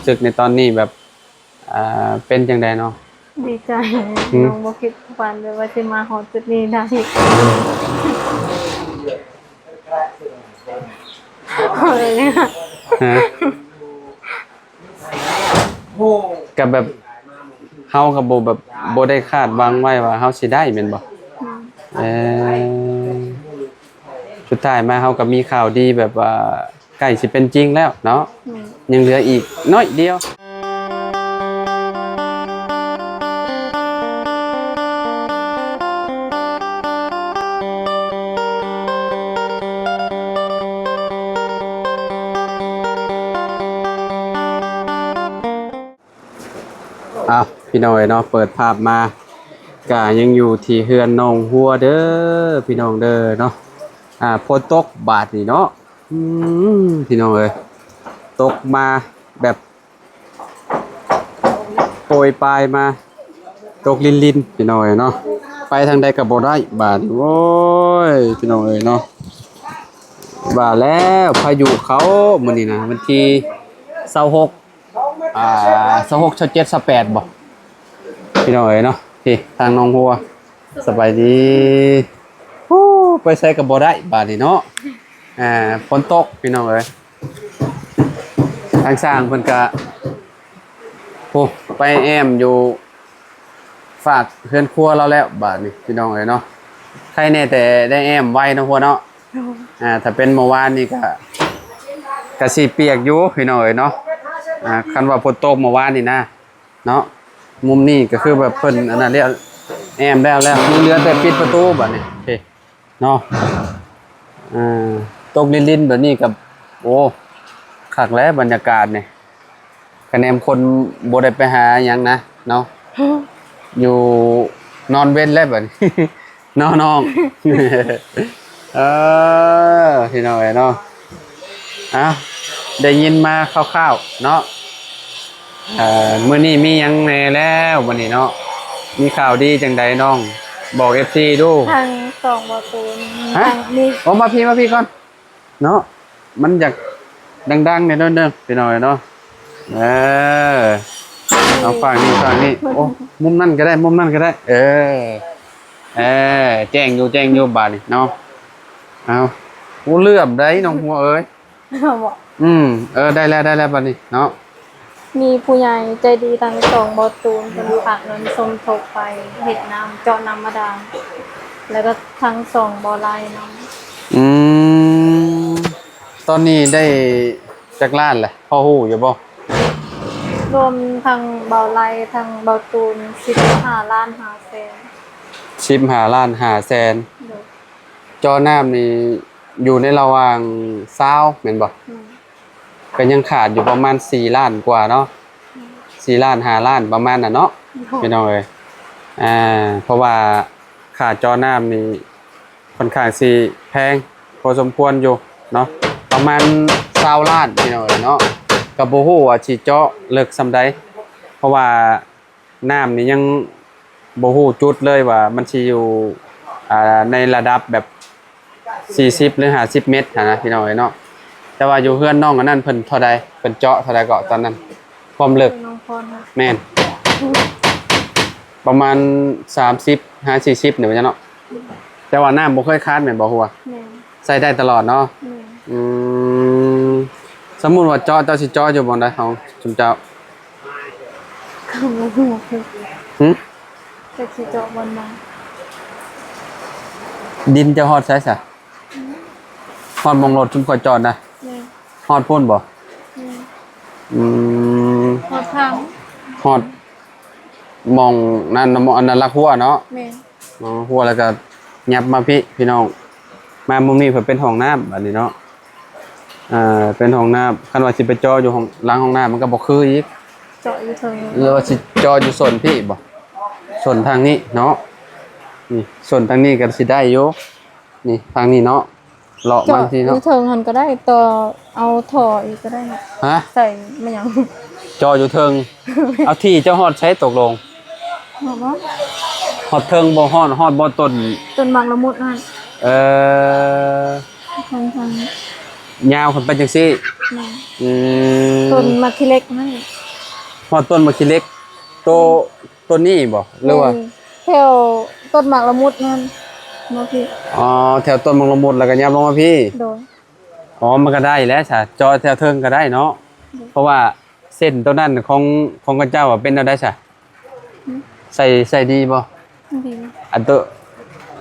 ສຶກໃນຕອນນີ້ແບບ ອ່າ ເປັນຈັ່ງໃດເນາະ? ດີໃຈ. ອືມ ນ້ອງບໍ່ຄິດຝັນເລີຍວ່າຊິມາຮອດຈຸດນີ້ໄດ້. ຮະ? ກໍແບບ ເຮົາກໍບໍ່ແບບ ບໍ່ໄດ້ຄາດຫວັງໄວ້ວ່າເຮົາຊິໄດ້ແມ່ນບໍ່? ອືມ ເອີ ສຸດທ້າຍມາເຮົາກໍມີຂ່າວດີແບບວ່າໃກ້ຊິເປັນຈິງແລ້ວເນາະ. ອືມ ຍັງເຫຼືອອີກໜ້ອຍດຽວ. ອ້າວ ພີ່ນ້ອງເອີຍເນາະ ເປີດພາບມາກະຍັງຢູ່ທີ່ເຮືອນນ້ອງຫົວເດີ ພີ່ນ້ອງເດີເນາະ. ອ່າ ຝົນຕົກບາດນີ້ເນາະ ອືມ ພີ່ນ້ອງເອີຍ ຕົກມາແບບໂປຍປາຍມາ ຕົກລິນໆ ພີ່ນ້ອງເອີຍເນາະ ໄປທາງໃດກໍບໍ່ໄດ້ບາດນີ້. ໂອ້ຍ ພີ່ນ້ອງເອີຍເນາະ ວ່າແລ້ວພາຍຸເຂົ້າມື້ນີ້ນະ ວັນທີຊາວຫົກ ອ່າ ຊາວຫົກ ຊາວເຈັດ ຊາວແປດ ບໍ່ ພີ່ນ້ອງເອີຍເນາະ. ນີ້ທາງນ້ອງຫົວ ສະບາຍດີ. ຮູ້ ໄປໃສກໍບໍ່ໄດ້ບາດນີ້ເນາະ. ອ່າ ຝົນຕົກ ພີ່ນ້ອງເອີຍ ທາງຊ່າງເພິ່ນກະ ໂອ້ ໄປແອ້ມຢູ່ຟາກເຮືອນຄົວລາວແລ້ວບາດນີ້ ພີ່ນ້ອງເອີຍເນາະ. ໃຄແນ່ແຕ່ໄດ້ແອ້ມໄວເນາະ ຫົວເນາະ. ອ່າ ຖ້າເປັນເມື່ອວານນີ້ກະ ກະຊິປຽກຢູ່ພີ່ນ້ອງເອີຍເນາະ. ອ່າ ຄັນວ່າຝົນຕົກເມື່ອວານນີ້ນະເນາະ ມຸມນີ້ກໍຄືແບບເພິ່ນອັນນັ້ນແລ້ວ ແອ້ມແລ້ວ ແລ້ວ ຍັງເຫຼືອແຕ່ປິດປະຕູບາດນີ້ເນາະ. ອ່າ ຕົກລິນໆແບບນີ້ກໍ ໂອ້ ຄັກແຫຼະບັນຍາກາດນີ້. ຄະແນນຄົນບໍ່ໄດ້ໄປຫາຫຍັງນະເນາະ ຢູ່ນອນເວັນແລ້ວບັດນີ້ເນາະນ້ອງ. ເອີ ພີ່ນ້ອງເອີຍເນາະ ເອົ້າ ໄດ້ຍິນມາຄ່າວໆເນາະ. ເອີ ມື້ນີ້ມີຫຍັງແດ່ແລ້ວບັດນີ້ເນາະ ມີຂ່າວດີຈັ່ງໃດນ້ອງ ບອກເອັຟຊີດູ. ທາງສອງບໍ່ຕູນ ຮະ? ທາງນີ້ ໂອ້ ມາພີ້ ມາພີ້ກ່ອນ. ເນາະ ມັນຢາກດັງໆແດ່ໜ້ອຍໜຶ່ງ ພີ່ນ້ອງເອີຍເນາະ. ເອີ ເອົາຝັ່ງນີ້ ຝັ່ງນີ້ ໂອ້ ມຸມນັ້ນກໍໄດ້ ມຸມນັ້ນກໍໄດ້. ເອີ ເອີ ແຈ້ງຢູ່ ແຈ້ງຢູ່ບາດນີ້ເນາະ. ເອົາ ໂອ້ ເຫຼື້ອມໄດ໋ນ້ອງຫົວເອີຍ. ເອົາບໍ? ອືມ ເອີ ໄດ້ແລ້ວ ໄດ້ແລ້ວບາດນີ້ເນາະ. ມີຜູ້ໃຫຍ່ໃຈດີທັງສອງບໍ່ຕູນ ເພິ່ນຝາກເງິນສົມທົບໄປເຮັດນ້ຳ ເຈາະນ້ຳບາດານ ແລ້ວກໍທັງສອງບໍ່ໄລ່ນ້ຳ. ອືມ ຕອນນີ້ໄດ້ຈັກລ້ານແຫຼະ ພໍຮູ້ຢູ່ບໍ່? ລວມທັງເບົາໄລ່ ທັງເບົາຕູນ ສິບຫ້າລ້ານຫ້າແສນ. ສິບຫ້າລ້ານຫ້າແສນ. ໂດຍ. ເຈາະນ້ຳນີ້ຢູ່ໃນລະຫວ່າງຊາວແມ່ນບໍ່? ແມ່ນ. ກໍຍັງຂາດຢູ່ປະມານສີ່ລ້ານກວ່າເນາະ ອືມ ສີ່ລ້ານ ຫ້າລ້ານ ປະມານນັ້ນເນາະ ໂດຍ ພີ່ນ້ອງເອີຍ. ອ່າ ເພາະວ່າຄ່າເຈາະນ້ຳນີ້ຄ່ອນຂ້າງຊິແພງພໍສົມຄວນຢູ່ເນາະ ປະມານຊາວລ້ານ ພີ່ນ້ອງເອີຍເນາະ. ກໍບໍ່ຮູ້ວ່າຊິເຈາະເລິກສ່ຳໃດ ເພາະວ່າ ນ້ຳນີ້ຍັງບໍ່ຮູ້ຈຸດເລີຍວ່າມັນຊິຢູ່ ອ່າ ໃນລະດັບແບບສີ່ສິບ ຫຼື ຫ້າສິບເມັດຫັ້ນນະ ພີ່ນ້ອງເອີຍເນາະ. ແຕ່ວ່າຢູ່ເຮືອນນ້ອງອັນນັ້ນເພິ່ນເທົ່າໃດ? ເພິ່ນເຈາະເທົ່າໃດເກາະຕອນນັ້ນ? ຄວາມເລິກ ແມ່ນ ປະມານສາມສິບ ຫາ ສີ່ສິບນີ້ວ່າຊັ້ນເນາະ. ແຕ່ວ່ານ້ຳບໍ່ເຄີຍຂາດແມ່ນບໍ່ ຫົວ? ແມ່ນ. ໃຊ້ໄດ້ຕະຫຼອດເນາະ. ແມ່ນ. ອືມ ສົມມຸດວ່າເຈາະ ເຈົ້າຊິເຈາະຢູ່ບ່ອນໃດຂອງຊຸມເຈົ້າ? ກໍບໍ່ຮູ້ຄືກັນ. ຫຶ? ຈັກຊິເຈາະບ່ອນໃດ. ດິນເຈົ້າຮອດໃສຊະ? ຮອດໝ່ອງລົດຊຸມຂ້ອຍຈອດນະ? ແມ່ນ. ຮອດພຸ້ນບໍ່? ແມ່ນ. ອືມ ຮອດທາງ ຮອດໝ່ອງນັ້ນ ອັນນັ້ນຫຼັກຫົວເນາະ? ແມ່ນ. ອໍ ຫົວແລ້ວກໍຫຍັບມາພີ້ ພີ່ນ້ອງ ມາມຸມນີ້ເພິ່ນເປັນຫ້ອງນ້ຳບາດນີ້ເນາະ. ອ່າ ເປັນຫ້ອງນ້ຳ ຄັນວ່າຊິໄປເຈາະຢູ່ຫ້ອງ ຫຼັງຫ້ອງນ້ຳມັນກໍບໍ່ຄືອີກ ເຈາະຢູ່ເທິງ ຫຼືວ່າຊິເຈາະຢູ່ສົ້ນພີ້ບໍ່? ສົ້ນທາງນີ້ເນາະ ນີ້ສົ້ນທາງນີ້ກໍຊິໄດ້ຢູ່ ນີ້ທາງນີ້ເນາະ. ເລາະມາທີ່ເນາະ ຢູ່ເທິງຫັ້ນກໍໄດ້ ຕໍ່ເອົາທໍ່ອີກກໍໄດ້. ຮະ? ໃສ່ມາຫຍັງ? ເຈາະຢູ່ເທິງ. ເອົາ ທີ່ເຈົ້າຮອດໃສຕົກລົງ? ຮອດບໍ່? ຮອດເທິງບໍ່? ຮອດ ຮອດບໍ່ຕົ້ນ ຕົ້ນໝາກລະມຸດຫັ້ນ. ເອີ ທາງ ທາງ ຍາວຂຶ້ນໄປຈັ່ງຊີ້. ແມ່ນ ອືມ ຕົ້ນໝາກຂີ້ເຫຼັກນັ້ນ ຮອດຕົ້ນໝາກຂີ້ເຫຼັກ ໂຕ ອືມ ຕົ້ນນີ້ບໍ່ ຫຼືວ່າ ແມ່ນ ແຖວຕົ້ນໝາກລະມຸດນັ້ນ ມາພີ້ ອໍ ແຖວຕົ້ນໝາກລະມຸດ ແລ້ວກໍຫຍັບລົງມາພີ້ ໂດຍ ອໍ ມັນກໍໄດ້ແຫຼະຊະ ເຈາະແຖວເທິງກໍໄດ້ເນາະ ໂດຍ ເພາະວ່າເສັ້ນໂຕນັ້ນຂອງ ຂອງເຂົາເຈົ້າເປັນແນວໃດຊະ? ຫືມ ໃຊ້ ໃຊ້ດີບໍ່? ດີ ອັນໂຕ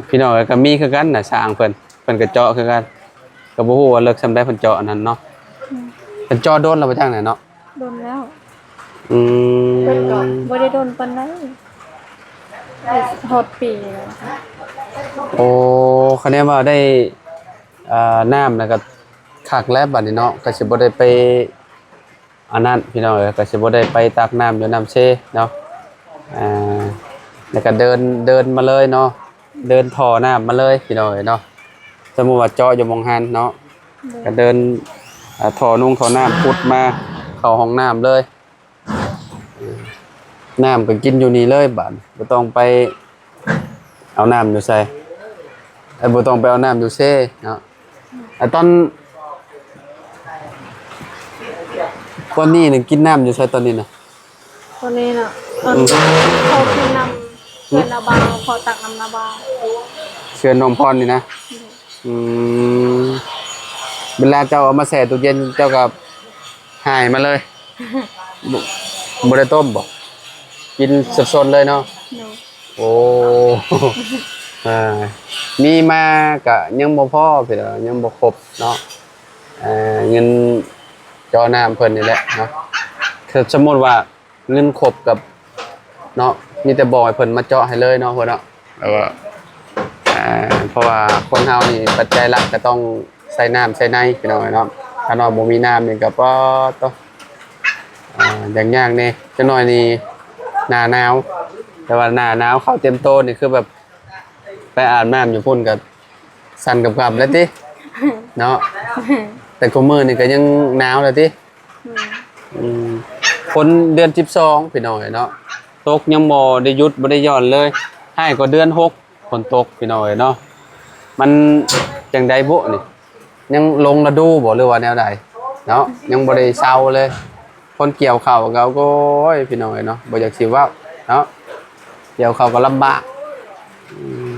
ພີ່ນ້ອງເອີຍ ກໍມີຄືກັນນະ ຊ່າງເພິ່ນ ເພິ່ນກໍເຈາະຄືກັນ ກໍບໍ່ຮູ້ວ່າເລິກສ່ຳໃດເພິ່ນເຈາະອັນນັ້ນເນາະ ອືມ ເພິ່ນເຈາະດົນແລ້ວບໍ່ຈັກນະເນາະ? ດົນແລ້ວ ອືມ ເພິ່ນກໍບໍ່ໄດ້ດົນປານໃດ ໄດ້ຮອດປີແລ້ວ ໂອ້ ຄະແນນວ່າໄດ້ ເອີ ນ້ຳແລ້ວກໍຄັກແລ້ວບາດນີ້ເນາະ ກໍຊິບໍ່ໄດ້ໄປ ອັນນັ້ນພີ່ນ້ອງເອີຍ ກໍຊິບໍ່ໄດ້ໄປຕັກນ້ຳຢູ່ນ້ຳເຊເນາະ ອ່າ ແລ້ວກໍເດີນ ເດີນມາເລີຍເນາະ ເດີນທໍ່ນ້ຳມາເລີຍພີ່ນ້ອງເອີຍເນາະ ສົມມຸດວ່າເຈາະຢູ່ໝ່ອງຫັ້ນເນາະ ໂດຍ ກໍເດີນ ອ່າ ທໍ່ນຸ່ງທໍ່ນ້ຳ ຂຸດມາເຂົ້າຫ້ອງນ້ຳເລີຍ ນ້ຳກໍກິນຢູ່ນີ້ເລີຍບາດ ບໍ່ຕ້ອງໄປ ເອົານ້ຳຢູ່ໃສ ເອີ ບໍ່ຕ້ອງໄປເອົານ້ຳຢູ່ເຊເນາະ ອາ ຕອນ ຕອນນີ້ນະກິນນ້ຳຢູ່ໃສຕອນນີ້ນະ? ຕອນນີ້ນະ ອືມ ເຂົາກິນນ້ຳເຮືອນນ້າບ່າວ ເຂົາຕັກນ້ຳນ້າບ່າວ ເຮືອນນ້ອງພອນນີ້ນະ ອືມ ອືມ ເວລາເຈົ້າເອົາມາແຊ່ຕູ້ເຢັນ ເຈົ້າກໍຫາຍມາເລີຍ ບໍ່ ບໍ່ໄດ້ຕົ້ມບໍ່? ກິນສົດໆເລີຍເນາະ ໂດຍ ໂອ້ ອ່າ ມີມາກະຍັງບໍ່ພໍພີ່ນ້ອງ ຍັງບໍ່ຄົບເນາະ ເອີ ເງິນເຈາະນ້ຳເພິ່ນນີ້ແຫຼະເນາະ ຄືສົມມຸດວ່າເງິນຄົບກັບເນາະ ມີແຕ່ບອກໃຫ້ເພິ່ນມາເຈາະໃຫ້ເລີຍເນາະ ເພິ່ນເນາະ ແລ້ວກໍ ອ່າ ເພາະວ່າຄົນເຮົານີ້ປັດໄຈຫຼັກກໍຕ້ອງ ໃສ່ນ້ຳໃສ່ໃນພີ່ນ້ອງເອີຍເນາະ ຄັນວ່າບໍ່ມີນ້ຳນີ້ກໍ ປາດໂທ້ ອ່າ ຍາກໆແດ່ ຈັກໜ້ອຍນີ້ໜ້າໜາວ ແຕ່ວ່າໜ້າໜາວເຂົ້າເຕັມໂຕນີ້ ຄືແບບໄປອາບນ້ຳຢູ່ພຸ້ນກໍສັ່ນກັບໆແລ້ວຕິ ເນາະ ແຕ່ຄູ່ມື້ນີ້ກໍຍັງໜາວແລ້ວຕິ ອືມ ອືມ ຝົນເດືອນສິບສອງພີ່ນ້ອງເອີຍເນາະ ຕົກຍັງບໍ່ໄດ້ຢຸດບໍ່ໄດ້ຢ່ອນເລີຍ ຮ້າຍກວ່າເດືອນຫົກ ຝົນຕົກພີ່ນ້ອງເອີຍເນາະ ມັນຈັ່ງໃດບຸນີ້ ຍັງລົງລະດູບໍ່ ຫຼືວ່າແນວໃດເນາະ ຍັງບໍ່ໄດ້ເຊົາເລີຍ ຄົນກ່ຽວເຂົ້າກໍ ໂອ້ຍ ພີ່ນ້ອງເອີຍເນາະ ບໍ່ຢາກຊິເວົ້າເນາະ ກ່ຽວເຂົ້າກໍລຳບາກ ອືມ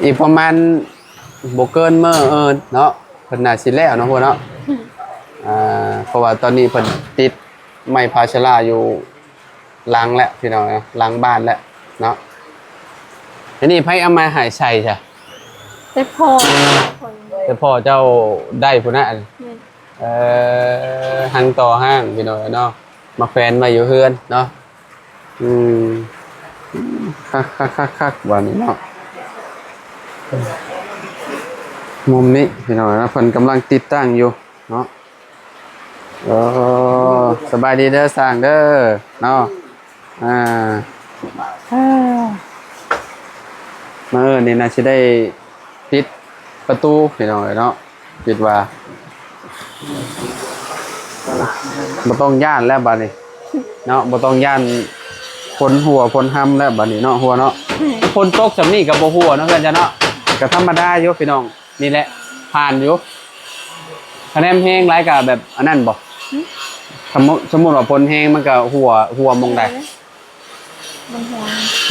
ອີກປະມານບໍ່ເກີນມື້ເນາະ ເພິ່ນໜ້າຊິແລ້ວເນາະ ພວກເນາະ ອ່າ ເພາະວ່າຕອນນີ້ເພິ່ນຕິດໄມ້ພາຊາລາຢູ່ ຫຼັງແຫຼະພີ່ນ້ອງເນາະ ຫຼັງບ້ານແຫຼະເນາະ ອັນນີ້ໃຜເອົາມາໃຫ້ໃສ່ຊະ? ແຕ່ພໍ່ ແຕ່ພໍ່ເຈົ້າໄດ້ພຸ້ນນະ ແມ່ນ ເອີ ຮັງຕໍ່ຫ້າງພີ່ນ້ອງເນາະ ມາແຂວນໄວ້ຢູ່ເຮືອນເນາະ ອືມ ຄັກໆໆໆ ບາດນີ້ເນາະ ມຸມນີ້ພີ່ນ້ອງເນາະ ເພິ່ນກຳລັງຕິດຕັ້ງຢູ່ເນາະ. ໂອ້ ສະບາຍດີເດີຊ່າງເດີເນາະ ອ່າ ມື້ນີ້ໜ້າຊິໄດ້ປິດປະຕູພີ່ນ້ອງເອີຍເນາະ ຄິດວ່າບໍ່ຕ້ອງຢ້ານແລ້ວບາດນີ້ເນາະ ບໍ່ຕ້ອງຢ້ານຝົນຫົວຝົນຮຳແລ້ວບາດນີ້ເນາະ ຫົວເນາະ ຝົນຕົກຊ່ຳນີ້ກໍບໍ່ຫົວເນາະ ເພື່ອນຈະເນາະ ກໍທຳມະດາຢູ່ພີ່ນ້ອງ. ນີ້ແຫຼະ ຜ່ານຢູ່ ຄະແນນແຮງຫຼາຍກະແບບອັນນັ້ນບໍ່? ຫືມ? ສົມມຸດ ສົມມຸດວ່າຝົນແຮງມັນກະຫົວ ຫົວໝ່ອງໃດ? ມັນຫົວ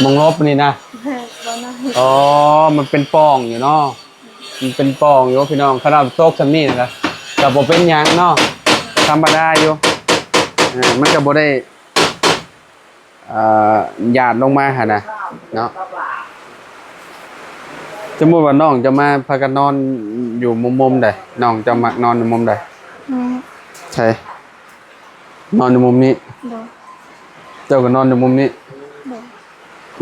ໝ່ອງຫຼົບນີ້ນະ? ບໍ່ນະ ອໍ ມັນເປັນປ່ອງຢູ່ເນາະ ມັນເປັນປ່ອງຢູ່ພີ່ນ້ອງ ຂະໜາດຕົກຊ່ຳນີ້ນະ ກະບໍ່ເປັນຫຍັງເນາະ ທຳມະດາຢູ່ ເອີ ມັນກະບໍ່ໄດ້ ອ່າ ຢາດລົງມາຫັ້ນນະເນາະ ສົມມຸດວ່ານ້ອງເຈົ້າມາພາກັນນອນຢູ່ມຸມໆໃດ ນ້ອງເຈົ້າມັກນອນຢູ່ມຸມໃດ? ອືມ ໃສ ນອນຢູ່ມຸມນີ້ ໂດຍ ເຈົ້າກໍນອນຢູ່ມຸມນີ້ ໂດຍ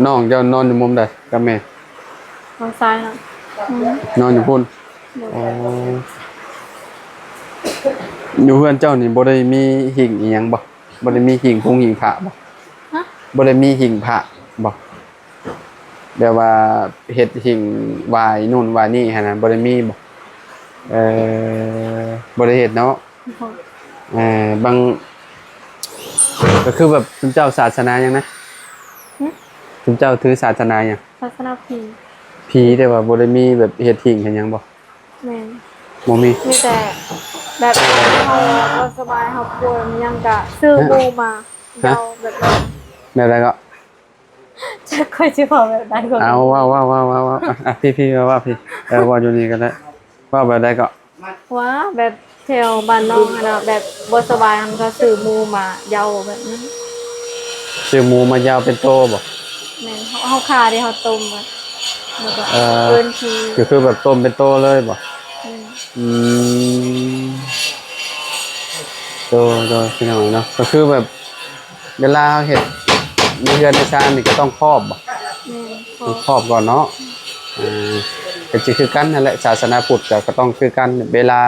ນ້ອງເຈົ້ານອນຢູ່ມຸມໃດກັບແມ່? ທາງຊ້າຍນະ ອືມ ນອນຢູ່ພຸ້ນ ໂດຍ ອໍ ຢູ່ເຮືອນເຈົ້ານີ້ບໍ່ໄດ້ມີຫິ້ງອີ່ຫຍັງບໍ່? ບໍ່ໄດ້ມີຫິ້ງພົງຫິ້ງພະບໍ່? ຮະ? ບໍ່ໄດ້ມີຫິ້ງພະບໍ່? ແບບວ່າເຮັດຫິ້ງໄຫວ້ນູ້ນໄຫວ້ນີ້ຫັ້ນນະ ບໍ່ໄດ້ມີບໍ່? ເອີ ບໍ່ໄດ້ເຮັດເນາະ ບໍ່ ເອີ ບາງ ກໍຄືແບບ ຊຸມເຈົ້າສາສະໜາຫຍັງນະ? ຫຶ? ຊຸມເຈົ້າຖືສາສະໜາຫຍັງ? ສາສະໜາຜີ ຜີ ແຕ່ວ່າບໍ່ໄດ້ມີແບບເຮັດຫິ້ງເຮັດຫຍັງບໍ່? ແມ່ນ ບໍ່ມີ ມີແຕ່ ແບບເຮົາບໍ່ສະບາຍ ເຮົາປ່ວຍ ມັນຫຍັງກະຊື້ໝູມາເຢາ ແບບນັ້ນ. ແບບໃດເກາະ? ຈັກຂ້ອຍຊິເວົ້າແບບໃດເກາະ. ເອົາ ເວົ້າ ເວົ້າ ເວົ້າ ອ່ະ ພີ່ ພີ່ ເວົ້າ ເວົ້າ ພີ່ ເອີ ເວົ້າຢູ່ນີ້ກໍໄດ້. ເວົ້າແບບໃດເກາະ? ວ່າແບບແຖວບ້ານນ້ອງຫັ້ນນະ ແບບບໍ່ສະບາຍ ເຮົາກໍຊື້ໝູມາເຢາ ແບບນັ້ນ. ຊື້ໝູມາເຢາເປັນໂຕບໍ່? ແມ່ນ ເຮົາ ເຮົາຂ້າເດ້ ເຮົາຕົ້ມ ແລ້ວກໍ ເອີ ເອີ້ນຜີ ກໍຄືແບບຕົ້ມເປັນໂຕເລີຍບໍ່? ແມ່ນ. ອືມ ໂດຍ ໂດຍ ພີ່ນ້ອງເນາະ ກໍຄືແບບ ເວລາເຮົາເຮັດໃນເຮືອນໃນຊານນີ້ກໍຕ້ອງຄອບບໍ່? ແມ່ນ ຕ້ອງຄອບກ່ອນເນາະ. ເອີ ກໍຊິຄືກັນຫັ້ນແຫຼະ ສາສະໜາພຸດກໍ ກໍຕ້ອງຄືກັນ ເວລາ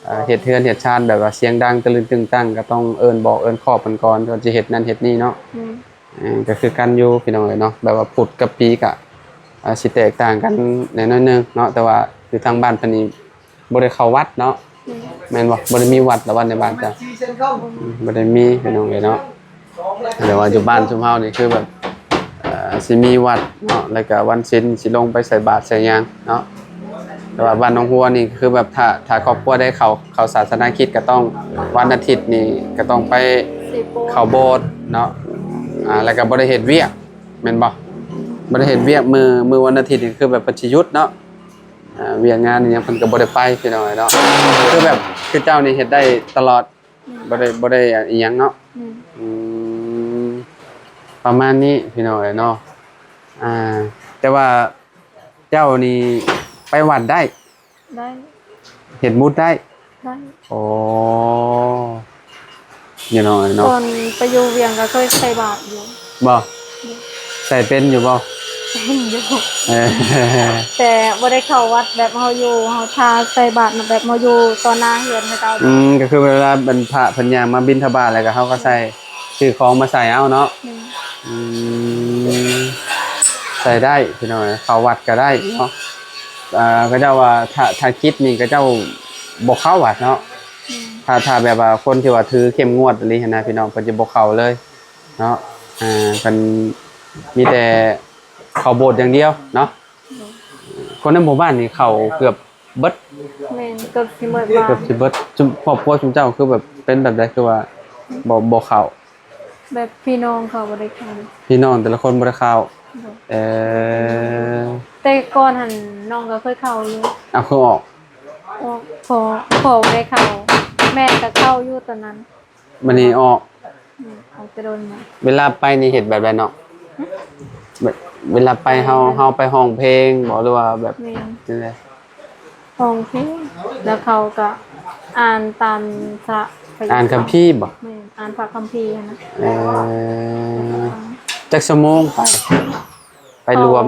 ເອີ ເຮັດເຮືອນເຮັດຊານ ແບບວ່າສຽງດັງຕະລຶງຕຶງຕັງ ກໍຕ້ອງເອີ້ນບອກເອີ້ນຄອບເພິ່ນກ່ອນ ກ່ອນຊິເຮັດນັ້ນເຮັດນີ້ເນາະ. ແມ່ນ. ເອີ ກໍຄືກັນຢູ່ພີ່ນ້ອງເອີຍເນາະ ແບບວ່າພຸດກັບຜີກໍ ອາ ຊິແຕກຕ່າງກັນແດ່ໜ້ອຍໜຶ່ງເນາະ ແຕ່ວ່າຢູ່ທາງບ້ານເພິ່ນນີ້ ບໍ່ໄດ້ເຂົ້າວັດເນາະ. ແມ່ນ ແມ່ນບໍ່? ບໍ່ໄດ້ມີວັດລະວັດໃນບ້ານເຈົ້າ? ອືມ ບໍ່ໄດ້ມີພີ່ນ້ອງເອີຍເນາະ. ແຕ່ວ່າຢູ່ບ້ານຊຸມເຮົານີ້ຄືແບບ ເອີ ຊິມີວັດເນາະ ແລ້ວກະວັນສິນຊິລົງໄປໃສ່ບາດໃສ່ຫຍັງເນາະ. ແຕ່ວ່າບ້ານໜອງຫົວນີ້ຄືແບບ ຖ້າ ຖ້າຄອບຄົວໃດເຂົ້າ ເຂົ້າສາສະໜາຄຣິດກໍຕ້ອງ ວັນອາທິດນີ້ກໍຕ້ອງໄປ ສິບໂມງ ເຂົ້າໂບດເນາະ. ອາ ແລ້ວກໍບໍ່ໄດ້ເຮັດວຽກ ແມ່ນບໍ່? ບໍ່ໄດ້ເຮັດວຽກ ມື້ ມື້ວັນອາທິດນີ້ຄືແບບເພິ່ນຊິຢຸດເນາະ. ອ່າ ວຽກງານອີ່ຫຍັງເພິ່ນກໍບໍ່ໄດ້ໄປ ພີ່ນ້ອງເອີຍເນາະ. ຄືແບບ ຄືເຈົ້ານີ້ເຮັດໄດ້ຕະຫຼອດ ແມ່ນ ບໍ່ໄດ້ ບໍ່ໄດ້ອີ່ຫຍັງເນາະ. ແມ່ນ. ອືມ ປະມານນີ້ ພີ່ນ້ອງເອີຍເນາະ. ອ່າ ແຕ່ວ່າເຈົ້ານີ້ໄປວັດໄດ້? ໄດ້. ເຮັດບຸນໄດ້? ໄດ້. ອໍ ພີ່ນ້ອງເອີຍເນາະ. ຕອນໄປຢູ່ວຽງກໍເຄີຍໃສ່ບາດຢູ່. ບໍ່? ຢູ່. ໃສ່ເປັນຢູ່ບໍ່? ເປັນຢູ່. ເອີ ແຕ່ບໍ່ໄດ້ເຂົ້າວັດ ແບບເຮົາຢູ່ ເຮົາຖ້າໃສ່ບາດນະ ແບບເຮົາຢູ່ຕໍ່ໜ້າເຮືອນເຂົາເຈົ້າ. ອືມ ກໍຄືເວລາເປັນພະເພິ່ນຍ່າງມາບິນທະບາດ ແລ້ວກໍເຮົາກໍໃສ່ ຊື້ຂອງມາໃສ່ເອົາເນາະ. ແມ່ນ. ອືມ ໃສ່ໄດ້ພີ່ນ້ອງເອີຍ ເຂົ້າວັດກໍໄດ້ເນາະ. ເຂົາເຈົ້າວ່າ ຖ້າ ຖ້າຄຣິດນີ້ ເຂົາເຈົ້າບໍ່ເຂົ້າວັດເນາະ. ແມ່ນ. ຖ້າ ຖ້າແບບວ່າຄົນທີ່ວ່າຖືເຂັ້ມງວດອີ່ຫຼີຫັ້ນນະ ພີ່ນ້ອງ ເພິ່ນຈະບໍ່ເຂົ້າເລີຍເນາະ. ເພິ່ນມີແຕ່ເຂົ້າໂບດຢ່າງດຽວເນາະ. ໂດຍ. ຄົນໃນໝູ່ບ້ານນີ້ເຂົ້າເກືອບເບິດ. ແມ່ນ ເກືອບຊິເໝິດບ້ານ. ເກືອບຊິເບິດ. ຊຸມ ຄອບຄົວຊຸມເຈົ້າຄືແບບເປັນແບບໃດ ຄືວ່າບໍ່ ບໍ່ເຂົ້າ? ແບບພີ່ນ້ອງເຂົາບໍ່ໄດ້ເຂົ້າ. ພີ່ນ້ອງແຕ່ລະຄົນບໍ່ໄດ້ເຂົ້າ. ໂດຍ. ເອີ ແຕ່ກ່ອນຫັ້ນນ້ອງກໍເຄີຍເຂົ້າຢູ່. ເອົາ ຄືອອກ? ອອກ ພໍ່ ພໍ່ບໍ່ໄດ້ເຂົ້າ ແມ່ກໍເຂົ້າຢູ່ຕອນນັ້ນ. ບັດນີ້ອອກ. ອືມ ອອກແຕ່ດົນແລ້ວ. ເວລາໄປນີ້ເຮັດແບບໃດເນາະ? ຫຶ? ເວ ເວລາໄປເຮົາ ເຮົາໄປຮ້ອງເພງບໍ່ ຫຼືວ່າແບບ? ແມ່ນ. ຈັ່ງໃດ? ຮ້ອງເພງ ແລ້ວເຂົາກໍອ່ານຕາມພະ ອ່ານຄຳພີບໍ່? ແມ່ນ ອ່ານພະຄຳພີຫັ້ນນະ. ເອີ ຈັກຊົ່ວໂມງໄປ? ໄປລວມ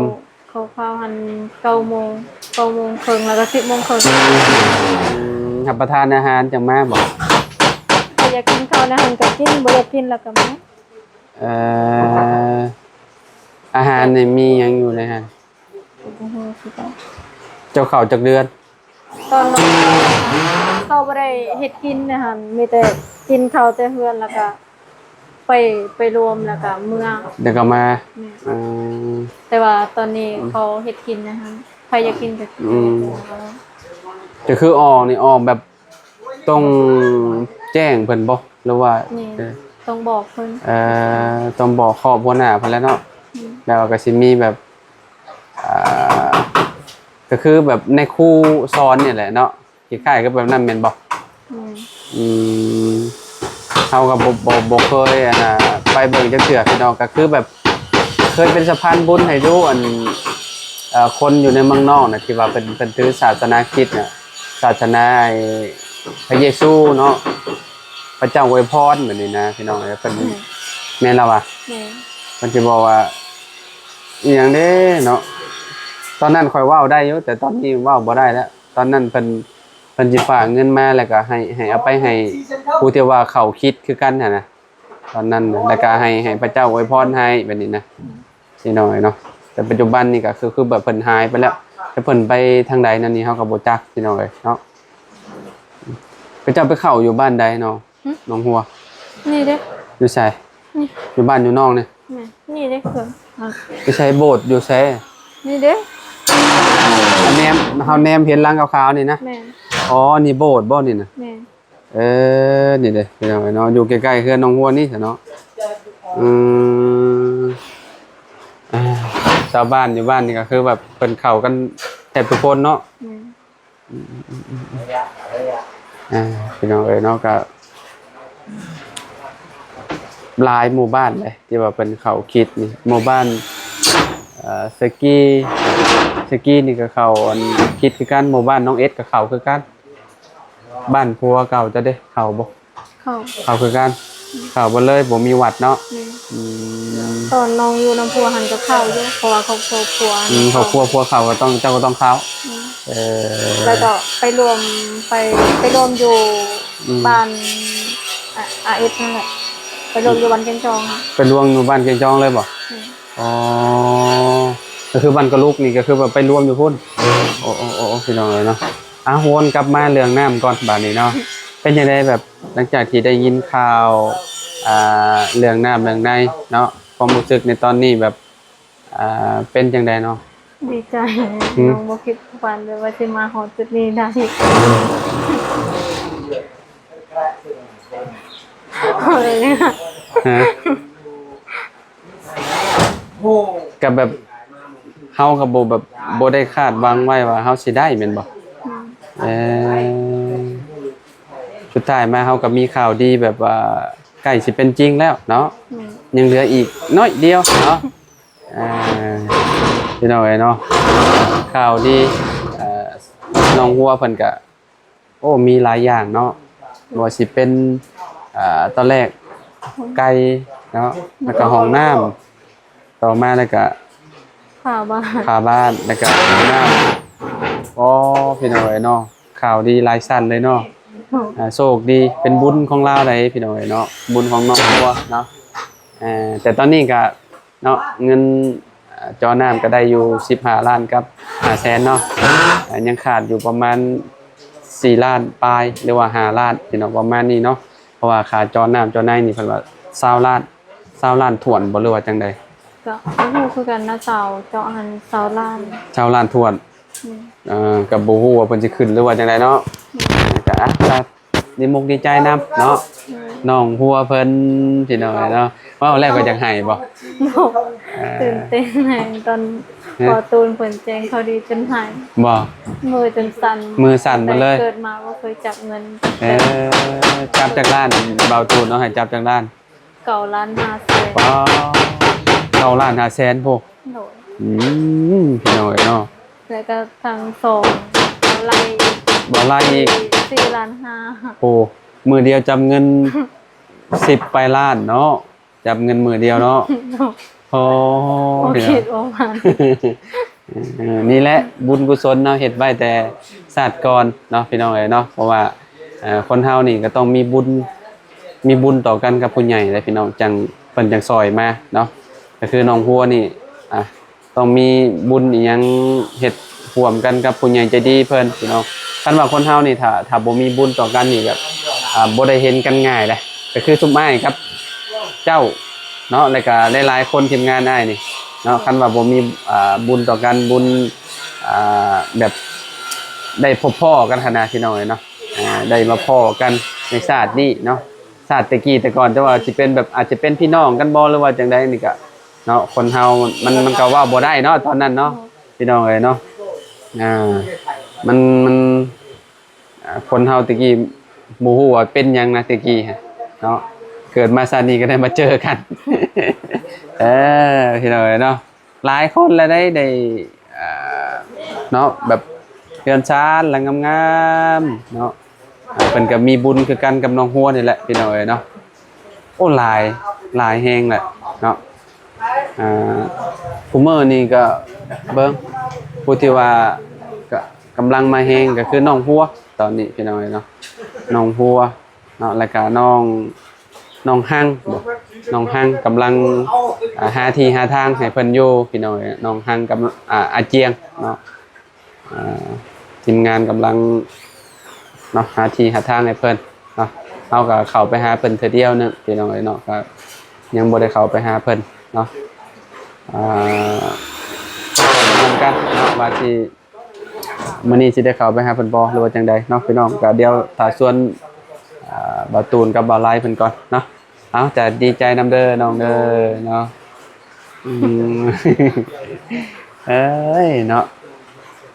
ເຂົ້າ ເຂົ້າ ເຂົ້າຫັ້ນເກົ້າໂມງ ເກົ້າໂມງເຄິ່ງ ແລ້ວກໍສິບໂມງເຄິ່ງ. ອືມ ຮັບປະທານອາຫານຈັ່ງມາບໍ່? ຖ້າຢາກກິນເຂົ້າໃນຫັ້ນກໍກິນ ບໍ່ຢາກກິນແລ້ວກໍມາ. ເອີ ອາຫານນີ້ມີຫຍັງຢູ່ໃນຫັ້ນ? ບໍ່ຮູ້ຄືກັນ. ເຈົ້າເຂົ້າຈັກເດືອນ? ຕອນນ້ອງເຂົ້າບໍ່ໄດ້ເຮັດກິນນະຫັ້ນ ມີແຕ່ກິນເຂົ້າແຕ່ເຮືອນ ແລ້ວກໍໄປ ໄປລວມ ແລ້ວກໍເມືອ ແລ້ວກໍມາ. ແມ່ນ. ອືມ ແຕ່ວ່າຕອນນີ້ ອືມ ເຂົາເຮັດກິນນະຫັ້ນ ໃຜຢາກກິນກໍກິນ. ອືມ ກໍຄືອອກນີ້ ອອກແບບຕ້ອງແຈ້ງເພິ່ນບໍ່ ຫຼືວ່າ? ແມ່ນ ເອີ ຕ້ອງບອກເພິ່ນ. ເອີ ຕ້ອງບອກຄອບຫົວໜ້າເພິ່ນແຫຼະເນາະ. ອືມ ແລ້ວກໍຊິມີແບບ ອ່າ ກໍຄືແບບໃນຄູສອນນີ້ແຫຼະເນາະ ຄ້າຍໆກັບແບບນັ້ນແມ່ນບໍ່? ແມ່ນ. ອືມ ເຮົາກໍບໍ່ ບໍ່ ບໍ່ເຄີຍ ອັນນ່າ ໄປເບິ່ງຈັກເທື່ອພີ່ນ້ອງ ກໍຄືແບບເຄີຍເປັນສະພານບຸນໃຫ້ຢູ່ ອັນ ເອີ ຄົນຢູ່ໃນເມືອງນອກນະ ທີ່ວ່າເພິ່ນ ເພິ່ນຖືສາສະໜາຄຣິດນະ ສາສະໜາ ໄອ້ ພະເຢຊູເນາະ ພະເຈົ້າອວຍພອນແບບນີ້ນະ ພີ່ນ້ອງເອີຍ. ເພິ່ນ ແມ່ນ. ແມ່ນລະວະ? ແມ່ນ. ເພິ່ນຊິບອກວ່າ ອີ່ຫຍັງເດ້ເນາະ ຕອນນັ້ນຂ້ອຍເວົ້າໄດ້ຢູ່ ແຕ່ຕອນນີ້ເວົ້າບໍ່ໄດ້ແລ້ວ. ຕອນນັ້ນເພິ່ນ ເພິ່ນຊິຝາກເງິນມາ ແລ້ວກໍໃຫ້ ໃຫ້ເອົາໄປໃຫ້ຜູ້ທີ່ວ່າເຂົ້າຄຣິດຄືກັນຫັ້ນນະ ຕອນນັ້ນນະ ແລ້ວກໍໃຫ້ ໃຫ້ພະເຈົ້າອວຍພອນໃຫ້ແບບນີ້ນະ ພີ່ນ້ອງເອີຍເນາະ. ແຕ່ປັດຈຸບັນນີ້ກໍຄື ຄືແບບເພິ່ນຫາຍໄປແລ້ວ ແຕ່ເພິ່ນໄປທາງໃດນັ້ນນີ້ເຮົາກໍບໍ່ຈັກ ພີ່ນ້ອງເອີຍເນາະ. ເຂົາເຈົ້າໄປເຂົ້າຢູ່ບ້ານໃດເນາະ? ຫຶ? ໜອງຫົວ. ນີ້ເດ້. ຢູ່ໃສ? ນີ້. ຢູ່ບ້ານຢູ່ນອກນີ້? ແມ່ນ. ນີ້ເດ້ເພິ່ນ. ຢູ່ໃສ? ໂບດຢູ່ໃສ? ນີ້ເດ້. ແນມ ເຮົາແນມເຫັນຫຼັງຂາວໆນີ້ນະ? ແມ່ນ. ອໍ ນີ້ໂບດບໍ່ນີ້ນະ? ແມ່ນ. ເອີ ນີ້ເດ້ພີ່ນ້ອງເອີຍເນາະ ຢູ່ໃກ້ໆເຮືອນນ້ອງຫົວນີ້ຊະເນາະ. ອືມ ອ່າ ຊາວບ້ານຢູ່ບ້ານນີ້ກໍຄືແບບເພິ່ນເຂົ້າກັນແທບທຸກຄົນເນາະ. ອືມ ອ່າ ພີ່ນ້ອງເອີຍເນາະ ກໍຫຼາຍໝູ່ບ້ານເດ້ທີ່ວ່າເພິ່ນເຂົ້າຄິດນີ້ ໝູ່ບ້ານ ເອີ ສະກີ ສະກີນີ້ກໍເຂົ້າອັນຄິດຄືກັນ ໝູ່ບ້ານນ້ອງເອັດກໍເຂົ້າຄືກັນ. ບ້ານຜົວເກົ່າເຈົ້າເດ້ ເຂົ້າບໍ່? ເຂົ້າ ເຂົ້າຄືກັນ ເຂົ້າເບິດເລີຍ ບໍ່ມີວັດເນາະ. ອືມ ຕອນນ້ອງຢູ່ນຳຜົວຫັ້ນກໍເຂົ້າຢູ່ ເພາະວ່າຄອບຄົວຜົວ ອືມ ຄອບຄົວຜົວເຂົ້າກໍຕ້ອງ ເຈົ້າກໍຕ້ອງເຂົ້າ. ອືມ ເອີ ແລ້ວກໍໄປລວມ ໄປ ໄປລວມຢູ່ ອືມ ບ້ານ ອາ ອາເອັດນັ້ນແຫຼະ ໄປລວມຢູ່ບ້ານແກ້ງຈອງ. ໄປລວມຢູ່ບ້ານແກ້ງຈອງເລີຍບໍ່? ອືມ ອໍ ກໍຄືບ້ານກະລຸກນີ້ກໍຄືແບບໄປລວມຢູ່ພຸ້ນ. ໂອ້ ໂອ້ ໂອ້ ໂອ້ ພີ່ນ້ອງເອີຍເນາະ. ອ່ະ ວົນກັບມາເລື່ອງນ້ຳກ່ອນບາດນີ້ເນາະ. ເປັນຈັ່ງໃດ ແບບຫຼັງຈາກທີ່ໄດ້ຍິນຂ່າວ ອ່າ ເລື່ອງນ້ຳເລື່ອງໃນເນາະ ຄວາມຮູ້ສຶກໃນຕອນນີ້ແບບ ອ່າ ເປັນຈັ່ງໃດເນາະ? ດີໃຈ ອືມ ນ້ອງບໍ່ຄິດຝັນເລີຍວ່າຊິມາຮອດຈຸດນີ້ໄດ້. ຮະ? ກໍແບບເຮົາກໍບໍ່ແບບ ບໍ່ໄດ້ຄາດຫວັງໄວ້ວ່າເຮົາຊິໄດ້ແມ່ນບໍ່? ອືມ ເອີ ສຸດທ້າຍມາເຮົາກໍມີຂ່າວດີແບບວ່າໃກ້ຊິເປັນຈິງແລ້ວເນາະ. ອືມ ຍັງເຫຼືອອີກໜ້ອຍດຽວເນາະ. ອ່າ ພີ່ນ້ອງເອີຍເນາະ ຂ່າວດີ ເອີ ນ້ອງຫົວເພິ່ນກະ ໂອ້ ມີຫຼາຍຢ່າງເນາະ ບໍ່ວ່າຊິເປັນ ເອີ ຕອນແລກໄກ່ເນາະ ແລ້ວກໍຫ້ອງນ້ຳ ຕໍ່ມາແລ້ວກໍຝາບ້ານ ຝາບ້ານ ແລ້ວກໍຫ້ອງນ້ຳ. ໂອ້ ພີ່ນ້ອງເອີຍເນາະ ຂ່າວດີຫຼາຍຊັ້ນເລີຍເນາະ. ໂດຍ ອ່າ ໂຊກດີ ເປັນບຸນຂອງລາວໃດ໋ ພີ່ນ້ອງເອີຍເນາະ ບຸນຂອງນ້ອງຫົວເນາະ. ເອີ ແຕ່ຕອນນີ້ກໍ ເນາະ ເງິນ ເອີ ຈໍ້ນ້ຳກໍໄດ້ຢູ່ສິບຫ້າລ້ານກັບຫ້າແສນເນາະ. ເອີ ຍັງຂາດຢູ່ປະມານສີ່ລ້ານປາຍ ຫຼືວ່າຫ້າລ້ານ ພີ່ນ້ອງ ປະມານນີ້ເນາະ. ເພາະວ່າຄ່າຈໍ້ນ້ຳຈໍ້ໃນນີ້ເພິ່ນວ່າຊາວລ້ານ ຊາວລ້ານຖ້ວນບໍ່ ຫຼືວ່າຈັ່ງໃດ? ກໍບໍ່ຮູ້ຄືກັນນະ ຊາວ ເຈາະຫັ້ນຊາວລ້ານ ຊາວລ້ານຖ້ວນ. ອືມ ເອີ ກໍບໍ່ຮູ້ວ່າເພິ່ນຊິຂຶ້ນ ຫຼືວ່າຈັ່ງໃດເນາະ. ອືມ ກໍ ອ່ະ ດີມຸກດີໃຈນຳເນາະ ອືມ ນ້ອງຫົວເພິ່ນ ພີ່ນ້ອງເອີຍເນາະ. ເວົ້າແລ້ວກໍຢາກໄຫ້ບໍ່? ບໍ່ ເອີ ຕື່ນເຕັ້ນແຮງ ຕອນ ຮະ? ພໍ່ຕູນເພິ່ນແຈ້ງຂ່າວດີຈົນໄຫ້. ບໍ່? ມືຈົນສັ່ນ ມືສັ່ນໝົດເລີຍ. ເກີດມາບໍ່ເຄີຍຈັບເງິນ. ເອີ ຈັບຈັກລ້ານ? ບ່າວຕູນເອົາໃຫ້ຈັບຈັກລ້ານ? ເກົ້າລ້ານຫ້າແສນ. ປາດ ເກົ້າລ້ານຫ້າແສນພຸ້ນ. ໂດຍ ອືມ ພີ່ນ້ອງເອີຍເນາະ ແລ້ວກໍທັງສອງບໍ່ໄລ່ອີກ ບໍ່ໄລ່ອີກ ສີ່ ສີ່ລ້ານຫ້າ. ໂອ້ ມື້ດຽວຈັບເງິນສິບປາຍລ້ານເນາະ ຈັບເງິນມື້ດຽວເນາະ. ໂດຍ ໂອ້ ບໍ່ຄິດບໍ່ຝັນ. ເອີ ນີ້ແຫຼະບຸນກຸສົນເນາະ ເຮັດໄວ້ແຕ່ຊາດກ່ອນເນາະ ພີ່ນ້ອງເອີຍເນາະ. ເພາະວ່າ ເອີ ຄົນເຮົານີ້ກໍຕ້ອງມີບຸນ ມີບຸນຕໍ່ກັນກັບຜູ້ໃຫຍ່ແຫຼະ ພີ່ນ້ອງ ຈັ່ງ ເພິ່ນຈັ່ງຊ່ອຍມາເນາະ. ກໍຄືນ້ອງຫົວນີ້ ອ່າ ຕ້ອງມີບຸນອີ່ຫຍັງເຮັດຮ່ວມກັນກັບຜູ້ໃຫຍ່ໃຈດີເພິ່ນ ພີ່ນ້ອງ. ຄັນວ່າຄົນເຮົານີ້ ຖ້າ ຖ້າບໍ່ມີບຸນຕໍ່ກັນນີ້ ແບບ ອ່າ ບໍ່ໄດ້ເຫັນກັນງ່າຍເດ້. ກໍຄືຊຸມອ້າຍກັບເຈົ້າເນາະ ແລ້ວກໍຫຼາຍໆຄົນ ທີມງານອ້າຍນີ້ເນາະ ຄັນວ່າບໍ່ມີ ອ່າ ບຸນຕໍ່ກັນ ບຸນ ອ່າ ແບບໄດ້ພົບພໍ້ກັນຫັ້ນນະ ພີ່ນ້ອງເອີຍເນາະ. ອ່າ ໄດ້ມາພໍ້ກັນໃນຊາດນີ້ເນາະ ຊາດແຕ່ກີ້ແຕ່ກ່ອນ ແຕ່ວ່າຊິເປັນແບບ ອາດຈະເປັນພີ່ນ້ອງກັນບໍ່ ຫຼືວ່າຈັ່ງໃດນີ້ກະເນາະ ຄົນເຮົາມັນ ມັນກໍເວົ້າບໍ່ໄດ້ເນາະ ຕອນນັ້ນເນາະ ໂດຍ ພີ່ນ້ອງເອີຍເນາະ. ອ່າ ມັນ ມັນ ອ່າ ຄົນເຮົາແຕ່ກີ້ບໍ່ຮູ້ວ່າເປັນຫຍັງນະ ແຕ່ກີ້ຫັ້ນເນາະ ເກີດມາຊາດນີ້ກໍໄດ້ມາເຈີກັນ. ເອີ ພີ່ນ້ອງເອີຍເນາະ ຫຼາຍຄົນລະໄດ້ ໄດ້ ເອີ ເນາະ ແບບເຮືອນຊານຫຼັງງາມໆເນາະ. ເພິ່ນກໍມີບຸນຄືກັນກັບນ້ອງຫົວນີ້ແຫຼະ ພີ່ນ້ອງເອີຍເນາະ. ໂອ້ ຫຼາຍ ຫຼາຍແຮງແຫຼະເນາະ. ອ່າ ຜູ້ມື້ນີ້ກໍເບິ່ງ ຜູ້ທີ່ວ່າກະ ກຳລັງມາແຮງກໍຄືນ້ອງຫົວ ຕອນນີ້ ພີ່ນ້ອງເອີຍເນາະ ນ້ອງຫົວເນາະ ແລ້ວກະນ້ອງ ນ້ອງຮັງບໍ ນ້ອງຮັງກຳລັງ ອ່າ ຫາທີ່ຫາທາງໃຫ້ເພິ່ນຢູ່ ພີ່ນ້ອງເອີຍ. ນ້ອງຮັງກັບ ອ່າ ອາຈຽງເນາະ ອ່າ ທີມງານກຳລັງເນາະ ຫາທີ່ຫາທາງໃຫ້ເພິ່ນເນາະ. ເຮົາກໍເຂົ້າໄປຫາເພິ່ນເທື່ອດຽວໜຶ່ງ ພີ່ນ້ອງເອີຍເນາະ ກໍຍັງບໍ່ໄດ້ເຂົ້າໄປຫາເພິ່ນເນາະ. ອ່າ ນຳກັນເນາະ ວ່າຊິ ມື້ນີ້ຊິໄດ້ເຂົ້າໄປຫາເພິ່ນບໍ່ ຫຼືວ່າຈັ່ງໃດເນາະ ພີ່ນ້ອງ. ກໍດຽວຖ້າຊວນ ອ່າ ບ່າວຕູນກັບບ່າວໄລເພິ່ນກ່ອນເນາະ. ເອົາ ຈະດີໃຈນຳເດີນ້ອງເດີເນາະ. ອືມ ເອີຍເນາະ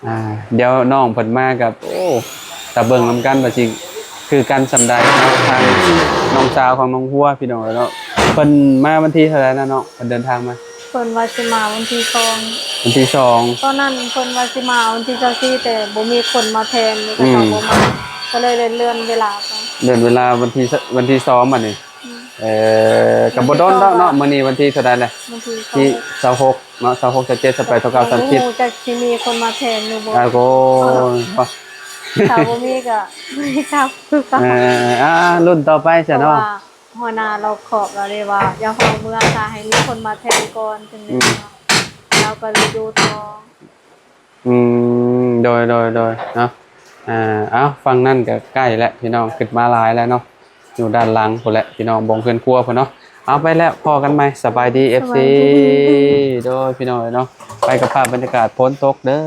ອ່າ ດຽວນ້ອງເພິ່ນມາກັບ ໂອ້ ຕາເບິ່ງນຳກັນວ່າຊິຄືກັນສ່ຳໃດເນາະ. ທາງນ້ອງສາວຂອງນ້ອງຫົວ ພີ່ນ້ອງເອີຍເນາະ ເພິ່ນມາວັນທີເທົ່າໃດນະນ້ອງ? ເພິ່ນເດີນທາງມາ ເພິ່ນວ່າຊິມາວັນທີສອງ ວັນທີສອງ. ຕອນນັ້ນເພິ່ນວ່າຊິມາວັນທີຊາວສີ່ ແຕ່ບໍ່ມີຄົນມາແທນ ກໍເຈົ້າ ອືມ ບໍ່ມາ ກໍເລີຍເລື່ອນເວລາໄປ ເລື່ອນເວລາວັນທີ ວັນທີສອງບັດນີ້. ອືມ ເອີ ກໍບໍ່ດົນດອກເນາະ ມື້ນີ້ວັນທີເທົ່າໃດແຫຼະ? ວັນທີຊາວຫົກ ຊາວຫົກເນາະ ຊາວຫົກ ຊາວເຈັດ ຊາວແປດ ຊາວເກົ້າ ສາມສິບ ບໍ່ຮູ້ຈັກຊິມີຄົນມາແທນຢູ່ບໍ່? ອາໂກ ຖ້າບໍ່ມີກໍບໍ່ໄດ້ກັບຄືເກົ່າ. ເອີ ອ່າ ລຸ້ນຕໍ່ໄປຊະເນາະ ເພາະວ່າຫົວໜ້າລອບຄອບລາວເດ້ວ່າ ຢ່າເຝົ້າເມືອ ຖ້າໃຫ້ມີຄົນມາແທນກ່ອນ ອືມ ຈັ່ງຊີ້ເນາະ ລາວກໍຢູ່ຕໍ່. ອືມ ໂດຍ ໂດຍ ໂດຍ ເນາະ. ອ່າ ເອົ້າ ຝັ່ງນັ້ນກໍໃກ້ແລ້ວພີ່ນ້ອງ ຂຶ້ນມາຫຼາຍແລ້ວເນາະ ຢູ່ດ້ານຫຼັງພຸ້ນແຫຼະພີ່ນ້ອງ ບ່ອນເຮືອນຄົວພຸ້ນເນາະ. ເອົາ ໄປແລ້ວ ພໍ້ກັນໃໝ່ ສະບາຍດີ ເອັຟຊີ ສະບາຍດີ ໂດຍ ພີ່ນ້ອງເອີຍເນາະ. ໄປກັບພາບບັນຍາກາດຝົນຕົກເດີ.